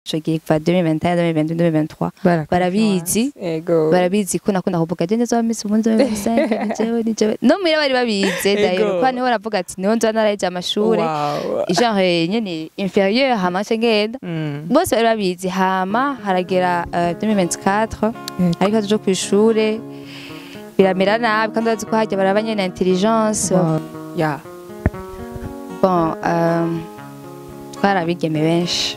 Ico gihe kuva 2021, 2022, 2023 barabizi. Ego. Barabizi ko nakunda kuvuga je nzoba Miss Burundi 2025, ni jewe, ni jewe. No muhira bari babizi d'ailleurs, kuko niho baravuga ati niho nzoba naraheje amashure genre nyene inférieur, hama nce ngenda. Bose bari babizi. Hama haragera 2024, ariko tujo kw'ishure biramera nabi, kandi bazi ko harya baraba nyene intelligence. Bon, twari abigeme benshi,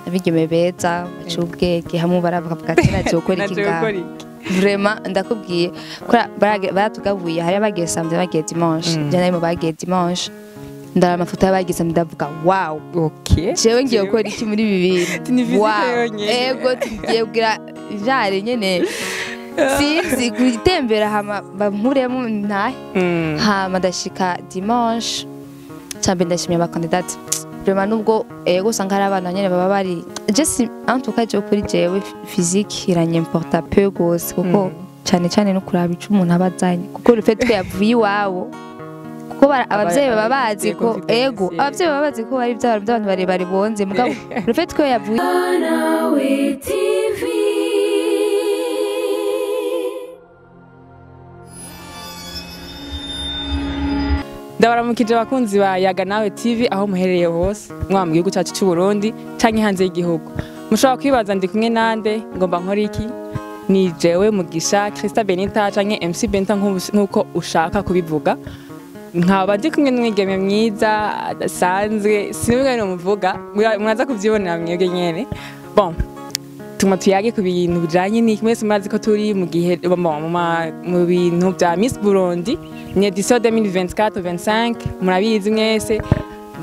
abigeme beza baciye ubwenge, hamwe baravuga ati nagiye gukora iki Naje ngaha? gukora iki? Vraiment, ndakubwiye kora baratugabuye, hari abagiye samedi, abagiye dimanche. Je nari mu bagiye dimanche, ndara amafoto y'abagiye samedi, ndavuga: "Wow, jewe ngiye gukora iki muri ibi bintu?" Ni visite Wow. yonyene. Ego, tugiye kugira jare nyene, sinzi gutembera, hama bankuremo ntahe. Hama ndashika dimanche cambe, ndashimiye abakandidate vraiment, nubwo ego usanga hari abana nyene baba bari je si, en tout cas je kuri jewe physique iranyimporta peu gose, kuko cyane cyane no kuraba ico umuntu aba azanye, kuko le fait ko yavuye iwabo, kuko abavyeyi baba bazi ko confidence, ego, abavyeyi baba bazi ko bari by'abantu barebare bonze, mugabo le fait ko yavuye Nawe TV. Ndabaramukije abakunzi ba Yaga Nawe TV aho muherereye hose, mwaba mu gihugu cyacu cy'u Burundi canke hanze y'igihugu. Mushobora kwibaza ndi kumwe nande, ngomba nkora iki? Ni jewe Mugisha Christa Benita canke MC Benita nk'uko ushaka kubivuga. Nkaba ndi kumwe n'umwigeme mwiza adasanzwe, sinubwo nomuvuga, muraza kuvyibonera mwebwe nyene. Bon, tuma tuyage ku bintu bijanye n'iki. Mwese murazi ko turi mu gihe mu bintu bya Miss Burundi, ni édition 2024-25, murabizi mwese,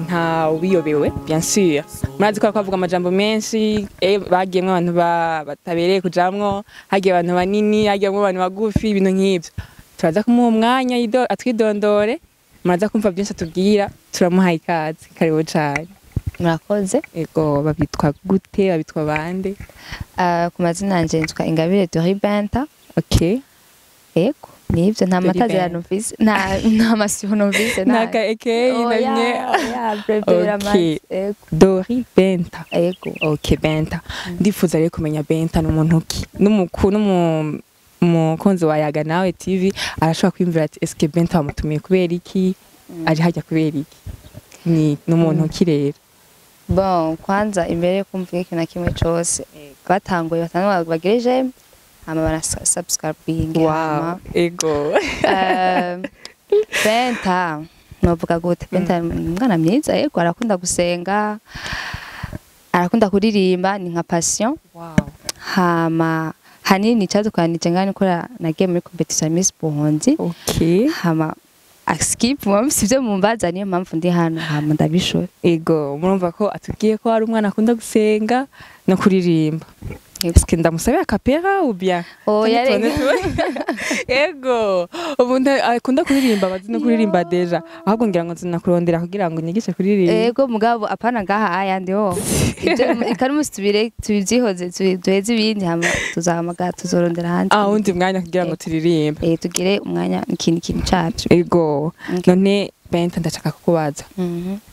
nta ubiyobewe. Bien sûr murazi ko bavuga amajambo menshi, bagiyemwo abantu batabereye kujamwo, hagiye abantu banini, hagiyemwo abantu bagufi, ibintu nk'ivyo. Turaza kumuha umwanya atwidondore, muraza kumva byinshi atubwira. Turamuhaye ikaze, karibu cane. Murakoze. Ego, babitwa gute, babitwa bande? Ku mazina yanje nitwa Ingabire Doribenta. Ego, nivyo, nta Dori matazirano mfise, nta masihono mfise. Nta ka aka na bimwe? Oya, breve biramaze. Ego. Dori Benta. Ego. Okay, Benta. Ndifuza rero kumenya Benta n'umuntu ki? N'umuku n'umukunzi wa Yaga Nawe TV arashobora kwiyumvira ati: "Eske Benta wamutumiye kubera iki? Ari hajya kubera iki?" Ni n'umuntu ki rero? Bon, kwanza imbere yo kumvuga ikintu na kimwe cose, batanguye batanga bagire j'aime, hama bara subscribing, hama Ego. Benta novuga gute? Benta ni umwana mwiza, yego, arakunda gusenga, arakunda kuririmba, ni nka passion. Hama hanini icadukwanije ngaha niko nagiye muri competition ya Miss Burundi. Hama skip mwamfise ivyo mumbaza, niyo mpamvu ndi hano, hama ndabishora. Ego, murumva ko atubwiye ko ari umwana akunda gusenga no kuririmba. Yego. Eske ndamusabira a cappella ou bien? Oya, Tone reka. Ego, ubu akunda kuririmba, bazi no kuririmba déjà. Ahubwo ngira ngo nzinakurondera kugira ngo unyigishe kuririmba. Ego, mugabo apana ngaha ayandi ho. Ivyo ikari tubire tubivyihoze, duheze ibindi, hama tuzahamagara, tuzorondera ahandi. Ah, wundi mwanya kugira ngo turirimbe. Eh, tugire umwanya ikintu ikintu cacu. Ego. Okay. None Benta, ndashaka kukubaza.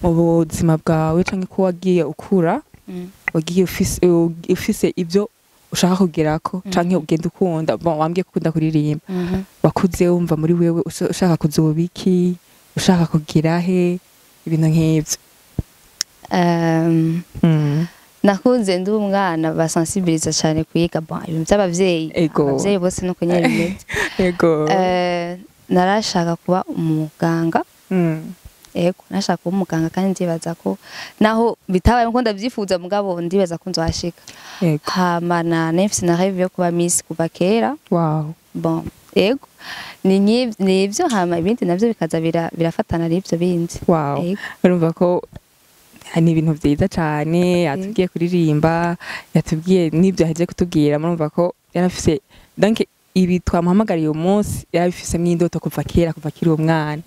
Mu buzima bwawe canke ko wagiye ukura, wagiye ufise ibyo ushaka kugerako canke ugenda ukunda. Bon, wambwiye ko ukunda kuririmba. Wakuze wumva muri wewe ushaka kuzoba iki? Ushaka kugira he? Ibintu nk'ivyo. Nakunze ndi umwana basensibiliza cyane kwiga. Bon, ibintu by'abavyeyi, abavyeyi bose nuko nyene bimeze. Narashaka kuba umuganga. Ego, nashaka kuba umuganga, kandi ndibaza ko naho bitabaye nkuko ndavyifuza, mugabo ndibaza ko nzohashika. Hama na nafise na rêve yo kuba Miss kuva kera. Bon, ego, ni nivyo, hama ibindi navyo bikaza birafatana n'ivyo bindi. Ego. Urumva ko ni ibintu vyiza cane yatubwiye kuririmba, yatubwiye n'ibyo yahejeje kutubwira. Murumva ko yarafise, donc ibi twamuhamagariye uyu munsi yarabifisemo indoto kuva kera, kuva akiri umwana.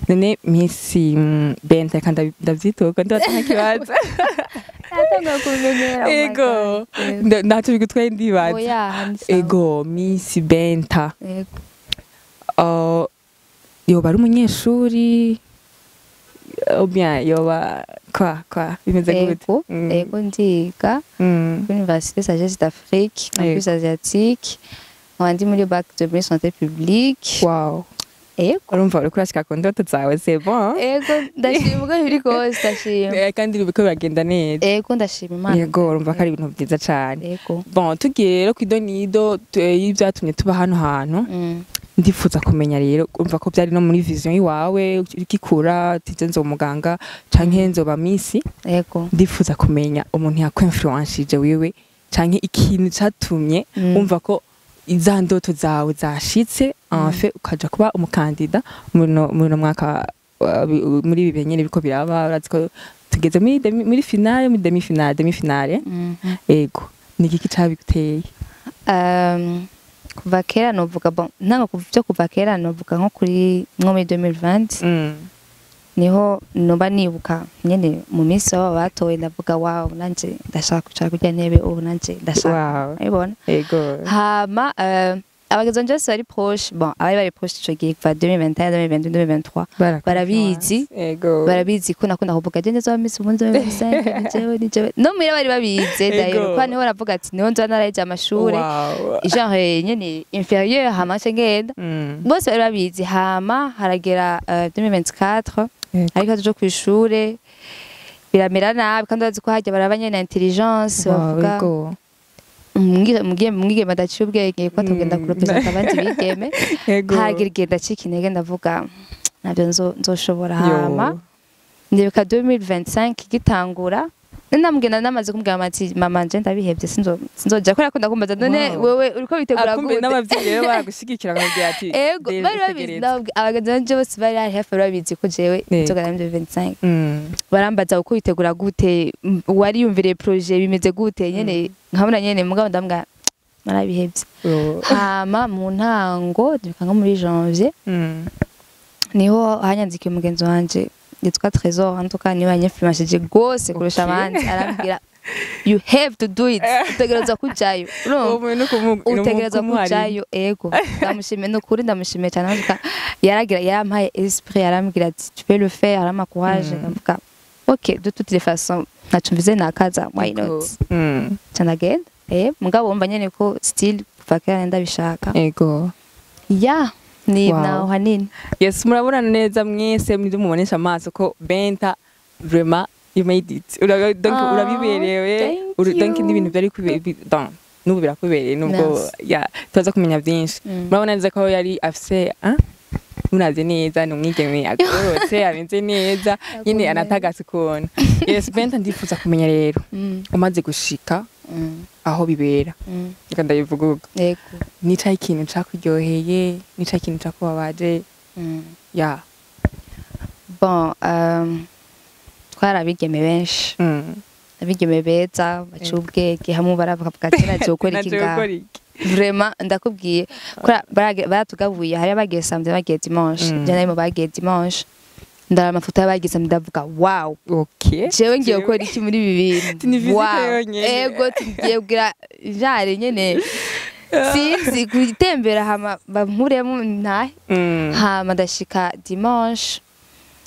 None Miss Benta, reka ndavyitoka, ndibaza nta kibazo. Natanguye kubimenyera, oh my Ego. God. Ego. Ntacyo bigutwaye ndibaza. Oya, ni sawa. Ego, Miss Benta. Ego. Yoba ari umunyeshuri ou bien yoba Kwa bimeze gute? Ego, ego, ndiga kuri Université Sagesse d'Afrique, campus asiatique, nkaba ndi muri bac de santé publique. Ego. Urumva uriko urashika ku ndoto zawe, c'est bon. Ego, ndashima uko biri kose, ndashima. Kandi biriko biragenda neza. Ego, ndashima Imana. Yego, urumva ko ari ibintu vyiza cane. Ego. Bon, tugiye rero kw'idonido y'ivyatumye tuba hano hantu. Ndifuza kumenya rero, urumva ko byari no muri vision iwawe ugikura, ati nzoba umuganga canke nzoba miss. Ego. Ndifuza kumenya umuntu yakwinfluenshije wewe canke ikintu catumye wumva ko iza ndoto zawe zashitse, en fait ukaja kuba umukandida muri no mwaka, muri ibi bihe nyene biriko biraba. Urazi ko tugeze muri finale, muri demi finale. Ego, ni igiki cabiguteye? Kuva kera novuga, bon, ntango byo kuva kera novuga nko kuri nko muri 2020 niho noba nibuka nyene mu minsi baba batowe, ndavuga: "Wow, nanje ndashaka kwicara kurya ntebe ubu, nanje ndashaka." Urabibona? Ego. Hama abagenzi banje bose bari proche, bon, abari bari proche ico gihe kuva 2021, 2022, 2023, barabizi. Barabizi ko nakunda kuvuga je nzoba miss ubundi 2025, ni jewe, ni jewe. No muhira bari babizi d'ailleurs, ko niho baravuga ati niho nzoba naraheje amashure, genre nyene inférieur, hama nce ngenda. Bose bari babizi. Hama haragera 2024, ariko tujo kw'ishure biramera nabi, kandi urazi ko harya baraba nyene intelligence, bavuga umwigeme adaciye ubwenge ko atogenda kurepresenta abandi bigeme. Hagira igihe ndacika intege, ndavuga ntabyo nzoshobora. Hama ndibuka 2025 gitangura, ndamugenda namaze kumubwira ati: "Mama, nje ndabihevye, sinzoja," kubera ko ndakumbaza: "None wewe uriko witegura Akumbe gute?" N'abavyeyi rero baragushigikira bakubwira ati Ego, bari babizi. Tegereza. Abagenzi banje bose bari hafi bari babizi ko jewe nzogana muri 2025. Barambaza uko witegura gute, wariyumviriye projet bimeze gute nyene, nkabona nyene, mugabo ndambwa narabihevye. Hama mu ntango ndibuka nko muri janvier niho hanyandikiye umugenzi wanje yitwa Trésor, en tout cas niwe yanyinfluenceje gose kurusha abandi, arambwira: "You have to do it, utegerezwa kujayo." Uwo Urumva? muntu Utegerezwa kumuharira. kujayo. Ego, ndamushimiye, ni ukuri ndamushimiye cyane. En tout cas yaragira yarampaye esprit, arambwira ati: "Tu peux le faire," arampa courage. Ndavuga: "Ok, de toutes les façons ntaco mvize nakaza, why not?" Ca ndagenda. Mugabo wumva nyene ko still kuva kera ndabishaka. Ya, ni naho hanini. Yes, murabona neza mwese muri mubonesha amaso ko Benta, vraiment you made it. Donc Ah, urabiberewe. Thank Donc you. n'ibintu byari donc n'ubu birakubereye, nubwo Merci. ya tuza kumenya byinshi. Murabona neza ko yari afise, ah, muravye neza ni umwigeme agororotse, ameze neza nyine, anatagase ukuntu. Yes, Benta, ndifuza kumenya rero, umaze gushika aho bibera, reka ndabivuga uko, nicaye ikintu cakuryoheye, nicaye ikintu cakubabaje? Ya. Bon, twari abigeme benshi, abigeme beza baciye ubwenge, hamwe baravuga ati nagiye gukora iki Naje ngaha? Gukora iki? Vraiment ndakubwiye kora, baratugabuye, hari abagiye samedi, bagiye dimanche. Je nari mu bagiye dimanche, ndara amafoto y'abagiye samedi, ndavuga: "Wow, jewe ngiye gukora iki muri ibi bintu?" Ni visite Wow. yonyene. Ego, tugiye kugira genre nyene sinzi gutembera, hama bankuremo ntahe. Hama ndashika dimanche,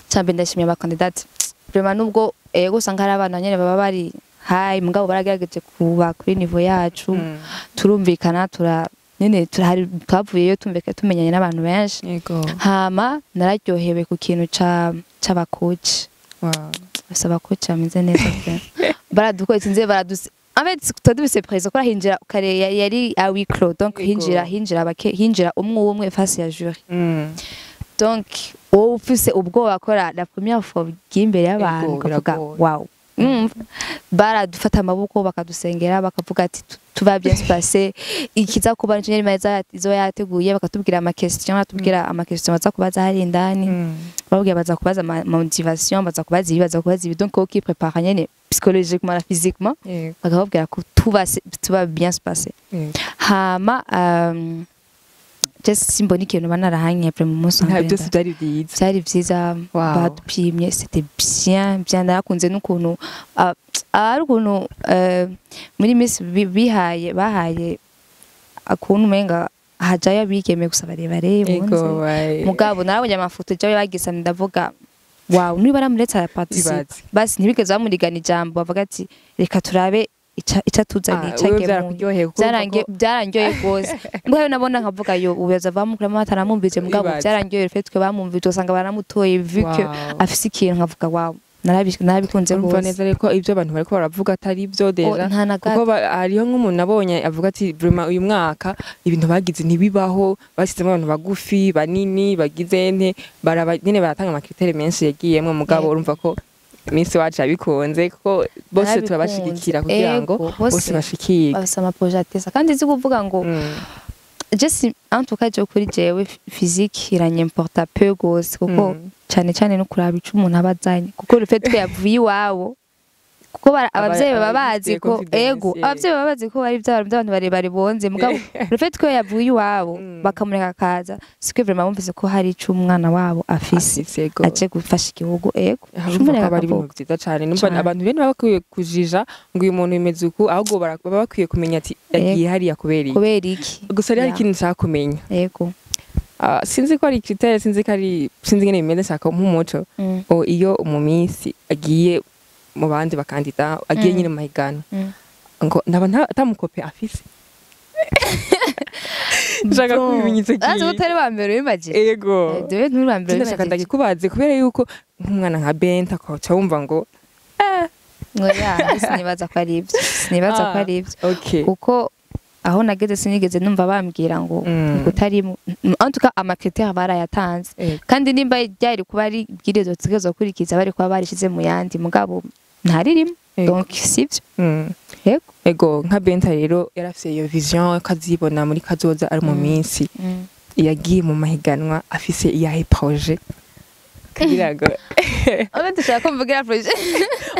cambe ndashimiye abakandidate vraiment, nubwo ego usanga hari abana nyene baba bari hayi, mugabo baragerageje kuba kuri niveau yacu. Turumvikana, tura nyene turahari, twavuyeyo tumvika, tumenyanye n'abantu benshi. Hama nararyohewe ku kintu c'abakoci. Bafise abakoci bameze neza pe, baradukoze nze baraduse. En fait tuba dufise pression ko hinjira kare, yari à huis clos, donc hinjira bake, hinjira umwe umwe face ya jury. Donc wowe ufise ubwoba kora la première fois ugiye imbere y'abantu, ukavuga: Biragoye. "Wow." Baradufata amaboko, bakadusengera, bakavuga ati tout va bien se passer, ikiza kuba nico nyene Imana izoba yateguye. Bakatubwira ama question, batubwira ama question baza kubaza hari indani. Bababwira baza kubaza ama motivation, baza kubaza ibi, baza kubaza ibi, donc wowe ukiprepara nyene psychologiquement na physiquement. Bakababwira ko tout va bien se passer. Hama just simbona ikintu banarahanye vraiment mu munsi wa Nta mbere. Byose byari byiza. Byari byiza. Badupimye, c'était bien bien, narakunze n'ukuntu ari ukuntu muri miss bihaye bahaye akuntu umenga hajayo abigeme gusa barebare bonze. Mugabo narabonye amafoto jawe bagisa, ndavuga Wow, niba baramuretse araparticipa, Ibaze. basi ntibigeze bamurigana ijambo, bavuga ati reka turabe ica tuzaniye, Ah, ica wewe gemuye. byarakuryoheye kuko urumva Byarangiye, ko- byarangiye rwose. Mbwa nabona nkavuga yo ubuyobozi bamukuramo bataramwumvise, mugabo Ibaze. byarangiye fait que bamwumvise, usanga baramutoye vu que Wow. afise ikintu, nkavuga wow, narabikunze Urumva rwose. neza rero ko ibyo abantu bariko baravuga atari byo Oh, déjà, nta na gato. kuko hariho nk'umuntu nabonye avuga ati vraiment uyu mwaka ibintu bagize ntibibaho, bashyizemo abantu bagufi, banini, bagize nte, baraba nyene baratanga ama critères menshi yagiyemwo, mugabo Yego. urumva ko Miss wacu yabikunze, kuko bose Narabikunze. turabashigikira kugira ngo Ego, bose bose bashikirwe. Bafise ama projets atesa kandi nzi kuvuga ngo je si, en tout cas je kuri jewe physique iranyimporta peu gose, kuko cyane cyane no kuraba ico umuntu aba azanye, kuko le fait ko yavuye iwabo, kuko abavyeyi baba aba bazi yifitiye ko confidence, ego, abavyeyi baba bazi ko bari by'abantu barebare bonze, mugabo le fait ko yavuye iwabo bakamureka akaza, siko vraiment bumvise ko hari ico umwana wabo afise, Afise, ego. aje gufasha igihugu, ego. Urumva ko aba ari ibintu vyiza cane. Numva Cane. abantu bene baba bakwiye kujija ngo uyu muntu bimeze uku, ahubwo baba bakwiye kumenya ati yagiye hariya kubera iki. Kubera iki. Gusa rero hari ikintu nshaka kumenya. Ego. Ah, sinzi ko ari critère, sinzi ko ari, sinzi ingene bimeze, nshaka nk'umuco. O iyo mu minsi agiye mu bandi bakandida, agiye nyine mu mahiganwa, ngo ndaba atamukope afise, nshaka Bon. kubimenya ico Urazi ko kintu. utari wa mbere wimagine. Ego. Jewe nturi wa mbere Ndashaka wimagine. ndagikubaze kubera yuko nk'umwana nka Benta akaca wumva ngo Oya, sinibaza ko ari ibyo, sinibaza ko ari ibyo, kuko aho nageze sinigeze numva bambwira ngo ngo utarimo. En tout cas ama critères barayatanze, kandi nimba ryari kuba ari ibwirizwa dutegerezwa gukurikiza, bari kuba barishize mu yandi, mugabo ntaririmo. Donc sibyo. Yego. Ego, nka Benta rero yarafise iyo vision ko azibona muri kazoza ari mu minsi, yagiye mu mahiganwa afise iyahe projet kugira ngo Abe dushaka ko mvugira projet?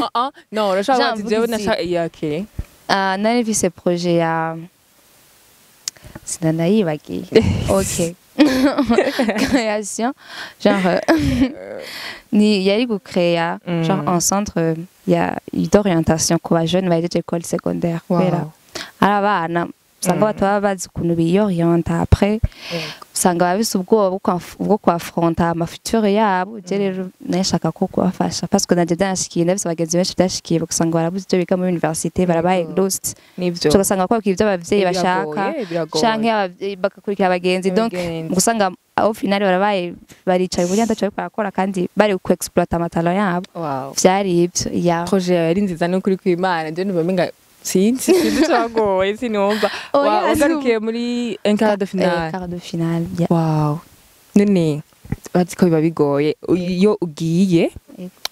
Ah, ah, no, urashaka Jean, ati jewe mvuga izi. nashaka iya, okay. Ah, nari mfise projet ya, sinanayibagiye, ok, création, genre ni yari gucréa genre un centre ya d'orientation ku ba jeunes bahejeje école secondaire, kubera ari abana usanga bataba bazi ukuntu biyorienta après, usanga bafise ubwoba bwo kwafronta ama futur yabo. Je rero nashaka ko kubafasha parce que nanje byanshikiye, ndafise abagenzi benshi byashikiye, bagasanga barabuze ibyo biga muri université, barabaye lost, Nivyo. ugasanga bakora ibyo abavyeyi bashaka, Biragoye, biragoye. canke abavyeyi bagakurikira abagenzi, donc Abagenzi. usanga au final barabaye baricaye uburyo ataco bariko barakora kandi bari ku exploiter ama talents yabo. Vyari ivyo ya. Projet yawe yari nziza n'ukuri kw'Imana. Je numva menga sinzi icagoye, sinumva. Oya, Ugarukiye muri un quart de finale. Quart de finale, yeah. Wow, none bazi ko biba bigoye iyo ugiye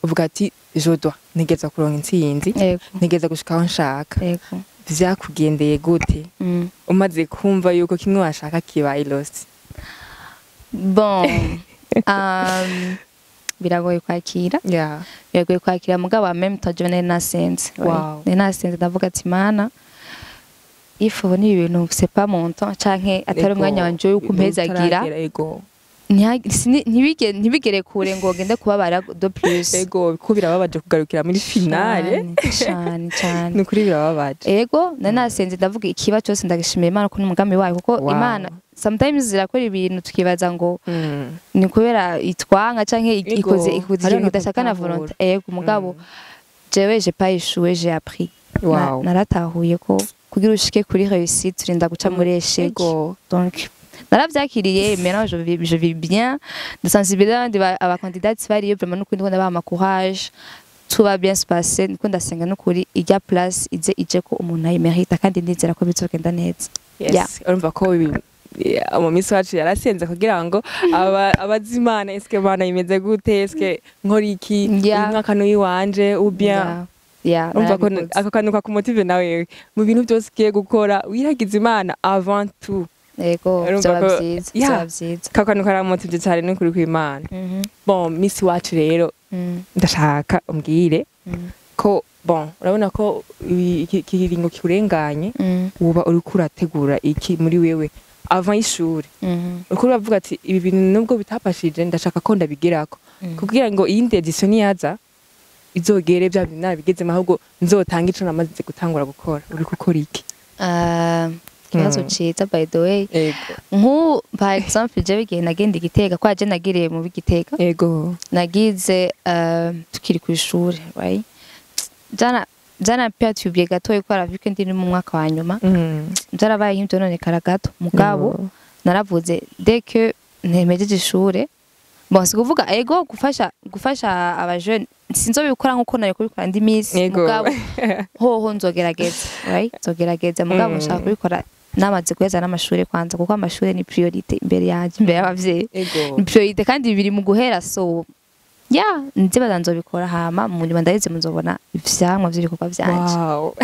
uvuga ati je dois ntegereza kuronka intsinzi, ntegereza gushika aho nshaka. Vyakugendeye gute umaze kumva yuko kimwe washaka kibaye lost? Bon, biragoye kwakira. Biragoye kwakira, mugabo en même temps jewe nari nasenze. Nari nasenze, ndavuga ati Mana, if ubona ibi bintu c'est pas mon temps canke atari umwanya wanje wo kumpezagira, Utaragera, ego. ntibigere kure ngo ngende kubabara de plus. Ego, ko birababaje kugarukira muri finale. Cane, cane cane. Ni ukuri birababaje. Ego, nari nasenze, ndavuga ikiba cyose ndagishimira Imana ko n'umugambi wayo, kuko Imana sometimes zirakora ibintu tukibaza ngo ni kubera itwanga canke ikoze Hariho ikintu kidashaka na n'abatabitahura. volonté. Ego, mugabo jewe j'ai pas échoué, j'ai appris. Naratahuye ko kugira ushike kuri réussite urinda guca muri échec. Donc naravyakiriye, maintenant je vis bien, ndasensibiliza abandi abakandidati bariyo vraiment, n'ukuri ndiko ndabaha ama courage, tout va bien se passer, ndiko ndasenga n'ukuri ijya place ize ije ko umuntu ayimerita, kandi ndizera ko bizogenda neza. Yes. Urumva ko mu minsi wacu yarasenze kugira ngo abazi Imana, eske Imana imeze gute, eske nkora iki, uyu mwaka n'uyiwanje ou bien? Yeah, Urumva ko narabikoze. ako kantu kakumotive nawe mu bintu byose ugiye gukora, wiragize Imana avant tout. Yego, Urumva byaba vyiza, byaba vyiza. Kako kantu karamotive cyane n'ukuri kw'Imana. Bon, Miss wacu rero, ndashaka umbwire ko, bon, urabona ko iki kiringo kikurenganye, uba uriko urategura iki muri wewe avant y'ishuri? Uriko uravuga ati ibi bintu nubwo bitapashije ndashaka ko ndabigerako, kugira ngo iyindi edition niyaza izogere bya bintu nabigezemo, ahubwo nzotanga ico namaze gutangura gukora. Uriko ukora iki? Euh, Ikibazo ciza, by the way. Ego. Nk'ubu, par exemple, jewe igihe nagenda igitega, kwa je nagiriye mu b'Igitega, nagize tukiri ku ishuri, right, jana jana perturbé gatoyi ko vu que ndi mu mwaka wa nyuma. Byarabaye nk'ivyononekara gato, mugabo naravuze dès que ntemejeje ishure, bon, si kuvuga ego gufasha abajene sinzobikora nkuko nari kubikora indi minsi, mugabo hoho nzogerageza, right, nzogerageza, mugabo nshaka kubikora namaze guheza n'amashuri kwanza, kuko amashuri ni priorité imbere yanje, imbere y'abavyeyi. Ni priorité kandi biri mu guhera, so ya nzibaza nzobikora, hama mu nyuma ndaheze muzobona ivyamwa vy'ibikorwa vyanje. Wow.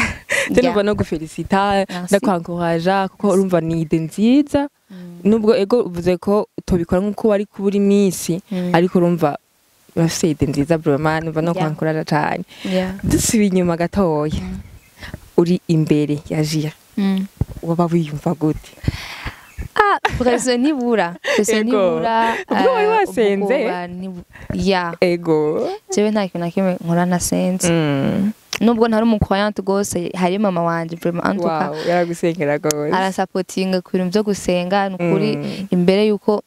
Je numva no gufelicita, Merci. ndakwankuraja, kuko urumva ni idée nziza, nubwo ego uvuze ko utobikora nkuko wari kubura iminsi, ariko urumva urafise idée nziza, vraiment numva no kwankuraja cane. Dusubiye inyuma gatoya, uri imbere ya jury, waba wiyumva gute? Ah, pression ntibura, pression ntibura. Ubwo wari wasenze? Ubwoba ya. Jewe nta kintu na kimwe nkora ntasenze, nubwo ntari umucroyante rwose. Hari mama wanje, vraiment, en tout cas. Wow, yaragusengera gose. Arasapotinga ku bintu byo gusenga, ni ukuri. Imbere yuko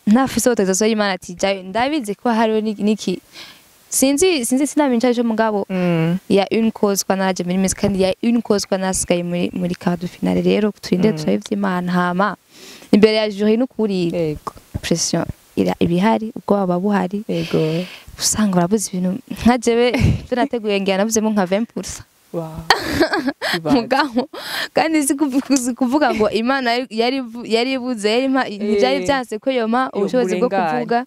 ntafise autorisation y'Imana ati jayo, ndabizi ko hariho niki sinzi sinamenye ico, mugabo ya une cause kwa naraje muri Miss, kandi ya une cause kwa nasigaye muri quart de finale. Rero turinde turabe ivy'Imana, hama imbere ya jury n'ukuri pression ibihari, ubwoba buba buhari. Usanga barabuze ibintu, nka jewe ivyo nateguye ngira nabuzemo nka 20%. Mugabo kandi si kuvuga ngo Imana yari ibuze, yari ntivyari vyanse ko yoma ubushobozi bwo Uburengane. kuvuga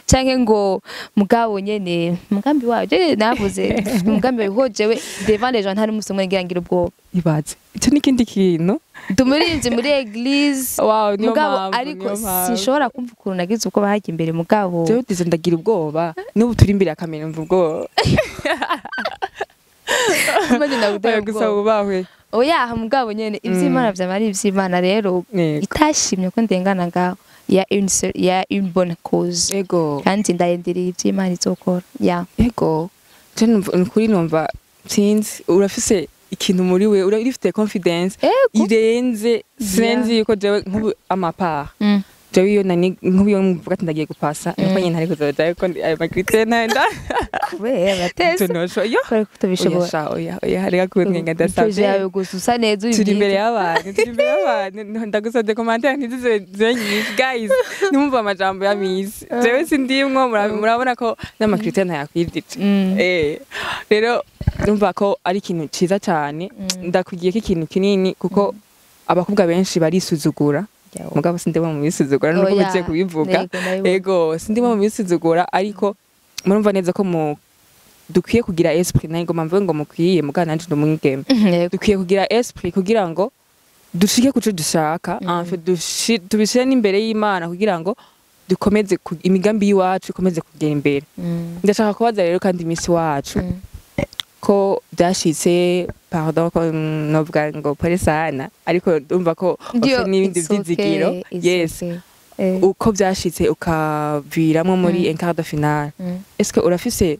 canke ngo, mugabo nyene umugambi wayo, je navuze umugambi wayo, kuko jewe devant les gens ntari umunsi umwe ngira ubwoba. Ibaze, ico n'ikindi kintu. Ndi umuririmbyi muri église. Wow, niyo Mugabo mpamvu, ariko niyo mpamvu. sinshobora kumva ukuntu nagize ubwoba hajya imbere, mugabo Jewe dize ndagira ubwoba, n'ubu turi imbere ya kamera mva ubwoba. Maze ndagutera Oya, gusa ubwoba. wubahwe. Oya, mugabo nyene ivy'Imana vyama ari ivy'Imana rero. Itashimye ko ndengana ngaho, ya une seule, ya une bonne cause. Kandi ndarindiriye ivy'Imana izokora, ya. Ego, je numva nukuri, numva sinzi, urafise ikintu muri we, urafite confidence irenze. Sinzi yuko jewe nk'ubu amapart, jewe iyo nani nk'ubu iyo mvuga ati ndagiye gupasa, niko nyine ntari kuzoja, ariko ayo macritères ntenda. Kubera tese Tunosho yo. Kubera ko utabishobora. Oya sha, oya, oya, reka kuntenga. Projet Ndasavye. yawe gusa usa neza, uri Turi imbere mwiza. y'abantu, turi imbere y'abantu. Ndagusabye commentaire ntizize zibe nyinshi, guys. Nimumva amajambo ya Miss, jewe sindimwo, murabona ko n'amacritères ntayakwidije. Rero numva ko ari ikintu ciza cyane, ndakugiye ko ikintu kinini, kuko abakobwa benshi barisuzugura, mugabo sindimo mu bisuzugura nuko Oya, mugiye kubivuga. Yego, ndabibona. Ego, sindimo mu bisuzugura, ariko murumva neza ko mu dukwiye kugira esprit, nayo ngoma mvuge ngo mukwiye, mugabo nanje ndi umwigeme. Dukwiye kugira esprit kugira ngo dushike kuco dushaka, en fait tubishire n'imbere y'Imana kugira ngo dukomeze imigambi y'iwacu ikomeze kugera imbere. Ndashaka kubaza rero kandi Miss wacu, ko byashitse, pardon ko novuga ngo pole sana, ariko ndumva ko Ndio, ufite n'ibindi it's okay, vyizigiro. it's Yes. okay. Uko byashitse ukaviramwo muri un quart de finale, est-ce que urafise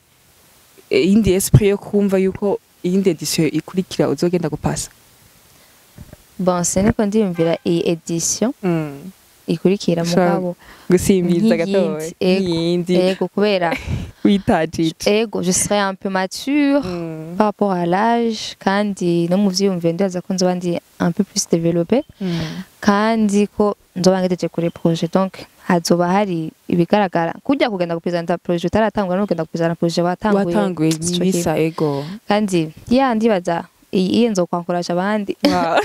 iyindi esprit yo kumva yuko iyindi édition ikurikira uzogenda gupasa? Bon, siniko ndiyumvira iyi édition ikurikira, mugabo Gusimbiza nk'iyindi, gatoya. Ego. Nk'iyindi. Ego, kubera witajije. Ego, je serais un peu mature par rapport à l'âge, kandi no mu vyiyumviro ndibaza ko nzoba ndi un peu plus développé, kandi ko nzoba ngejeje kuri projet, donc hazoba hari ibigaragara. Kujya kugenda gupresenta projet utaratangura no kugenda gupresenta projet watanguye, watanguye sico kimwe. Bisa, ego. Kandi ya, ndibaza iyi nzokwankuraje abandi. Wow.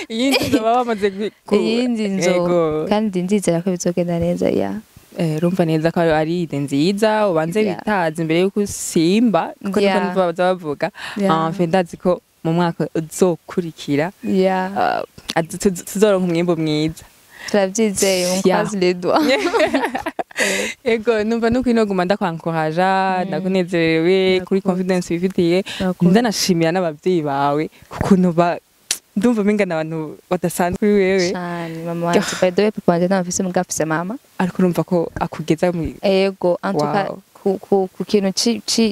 Iyindi nzoba bamaze Iyindi nzo kandi ndizera ko bizogenda neza, ya. Urumva neza ko ari idée nziza, ubanze bitaza imbere yuko usimba, kuko niko numva baza bavuga. En fait ndazi ko mu mwaka uzokurikira tuzoronka umwimbu mwiza. Turabyizeye, on croise les doigts. Ego, numva nuko inoguma ndakwankoraja, ndakunezerewe kuri Murakoze. confidence wifitiye. Murakoze. Ndanashimira n'abavyeyi bawe kukuntu ba ndumva mingana abantu badasanzwe kuri wewe. Cyane, mama wanje, by the way. Papa wanje ntabwo mfise, mugabo mfise mama. Ariko urumva ko akugeza mu Ego, en tout cas. Wow. ku kintu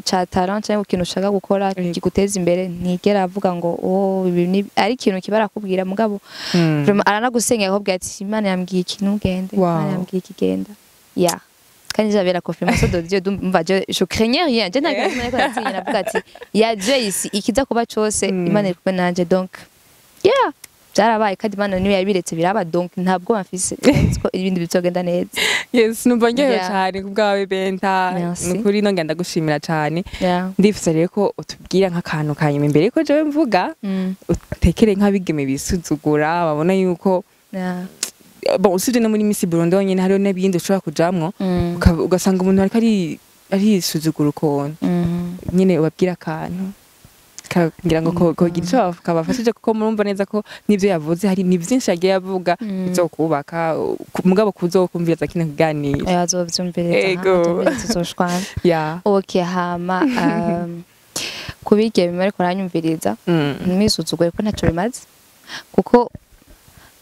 ca talent cyangwa ku kintu ushaka gukora kiguteza imbere, ntigera avuga ngo oh, ibi ni ari ikintu kiba arakubwira, mugabo vraiment aranagusengera, akakubwira ati Imana yambwiye iki, ntugende. Imana yambwiye iki, genda. Yeah, kandi j'avais la confirmation de Dieu, donc umva, je craignais rien, je nta kintu nariko ndatinya. Navuga ati ya Dieu ici, ikiza kuba cose, Imana iri kumwe nanje. Donc yeah, byarabaye, kandi Imana niyo yabiretse biraba, donc ntabwo mfise. Nzi ko ibindi bizogenda neza. Yes, numva ndyohewe cyane ku bwawe, Benta. Merci. Nukuri nongera ndagushimira cyane. Ndifuza rero ko utubwira nk'akantu ka nyuma imbere ko jewe mvuga, utekere nk'abigeme bisuzugura, babona yuko bon, usibye no muri Miss Burundi honyine, hariho n'ibindi ushobora kujamwo, ugasanga umuntu ariko arisuzugura ukuntu nyine. Ubabwira akantu ngira ngo kogira ico kabafashije, kuko murumva neza ko n'ivyo yavuze hari ni vyinshi yagiye avuga bizokubaka, mugabo kuzokumviriza kino kiganiro. Azovyumviriza. Ego. Tuzoshwana. Okay, hama kubigeme ariko aranyumviriza, ntimwisuzugure ko ntacyo bimaze, kuko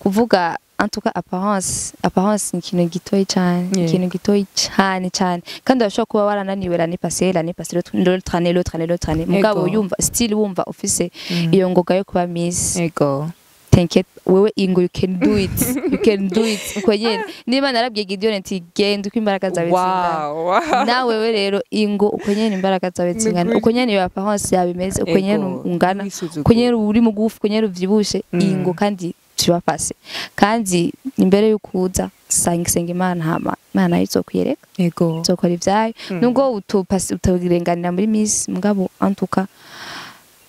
kuvuga, en tout cas apparence ni ikintu gitoyi cyane. Ikintu gitoyi cyane cyane, kandi urashobora kuba warananiwe l'année passée, l'autre année, l'autre année, l'autre année, mugabo yumva still wumva ufise iyo ngoga yo kuba Miss. T'inquiète, wewe ingo, you can do it, you can do it. Uko nyene niba narabwiye Gideon ati genda uko imbaraga zawe zingana, nawe wewe rero ingo uko nyene imbaraga zawe zingana, Nukuri. uko nyene iyo apparence yawe imeze, uko nyene ungana, Ntiwisuzugure. uko nyene uri mugufi, uko nyene uvyibushe, ingo kandi tu vas passer. Kandi imbere y'uko uza senga Imana, hama Imana nayo izokwiyereka, izokora ivyayo, nubwo utabirenganira muri Miss. Mugabo en tout cas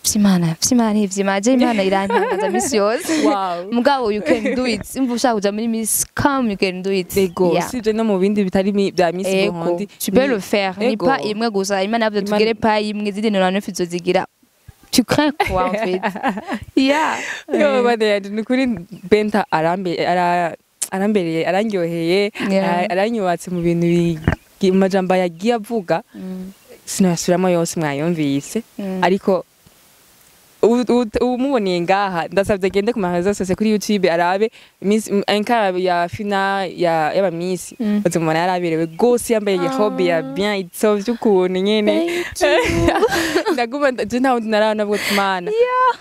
vy'Imana ntivy'Imana, je Imana irantangaza misi yose. Mugabo you can do it. Imva ushaka kuja muri Miss, come, you can do it. Usibye no mu bindi bitari bya Miss Burundi. Tu peux le faire. Ni pas imwe gusa. Imana yavuze tugere pas imwe, izindi 99 izozigira. Tu crains quoi en fait? Yeah. Yo bane yanje, ni kuri Benta arambereye, arandyoheye, aranyubatse mu bintu mu majambo yagiye avuga. Sinayasubiramo yose, mwayumvise. Ariko umuboneye ngaha, ndasabye agende ku marezo yose, kuri YouTube, arabe Miss enka ya fina ya y'aba Miss. Bazumubona yaraberewe gose, yambaye robe ya bien itsovye ukuntu nyene. Thank you. Ndaguma je nta wundi narabona bwo tumana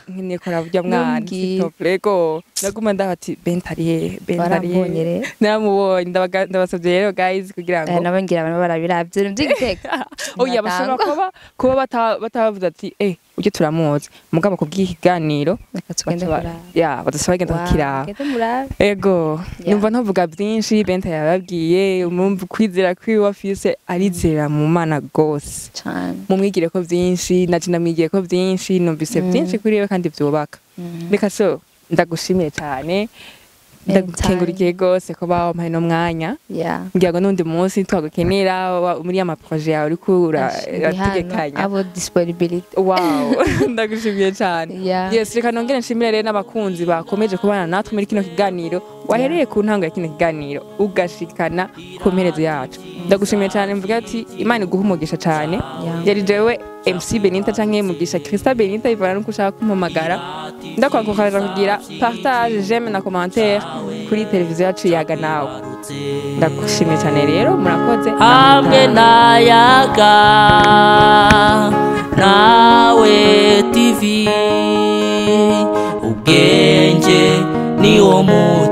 nkeneye kuraba urya mwana. Ntumbwire. S'il te plaît, go ndaguma ndaho ati Benta ari hehe, Benta ari Warambonye hehe? rero. Naramubonye. Ndabasabye rero guys kugira ngo Nabo ngira abantu barabiravye ibintu vy'igitega. Oya, bashobora kuba batabavuze ati eh, ujye turamuzi, mugabo kubw'ikiganiro Reka tugende kuraba. Ya, badasaba bagenda Wow, kukiraba. Gende murabe. Ego. Numva ntavuga byinshi, Benta yababwiye. Umumva kwizera kwiwe afise, arizera mu Mana gose. Cane. Mumwigire ko byinshi, naje ndamwigiye ko byinshi, numvise byinshi kuri we kandi byubaka. Reka so ndagushimiye cyane, ndagukengurikiye gose ko bawampaye no mwanya. Ngira ngo n'undi munsi twagukenera muri ya ma projet yawe uriko Ndi hano, urategekanya. Abo disponibility. Wow, ndagushimiye cyane. Yes, reka nongere nshimire rero n'abakunzi bakomeje kubana natwe muri kino kiganiro, wahereye ku ntango ya kino kiganiro ugashikana ku mperezo yacu. Ndagushimiye cyane, mvuga ati Imana iguhe umugisha cyane. Yari jewe MC Benita canke Mugisha Christa Benita, ivana nuko ushaka kumpamagara. Ndakwakukaza kugira partage, j'aime na commentaire kuri televiziyo yacu Yaga Nawe. Ndagushimiye cyane rero, murakoze. Hamwe nayaga nawe TV, ubwenge ni wo muti.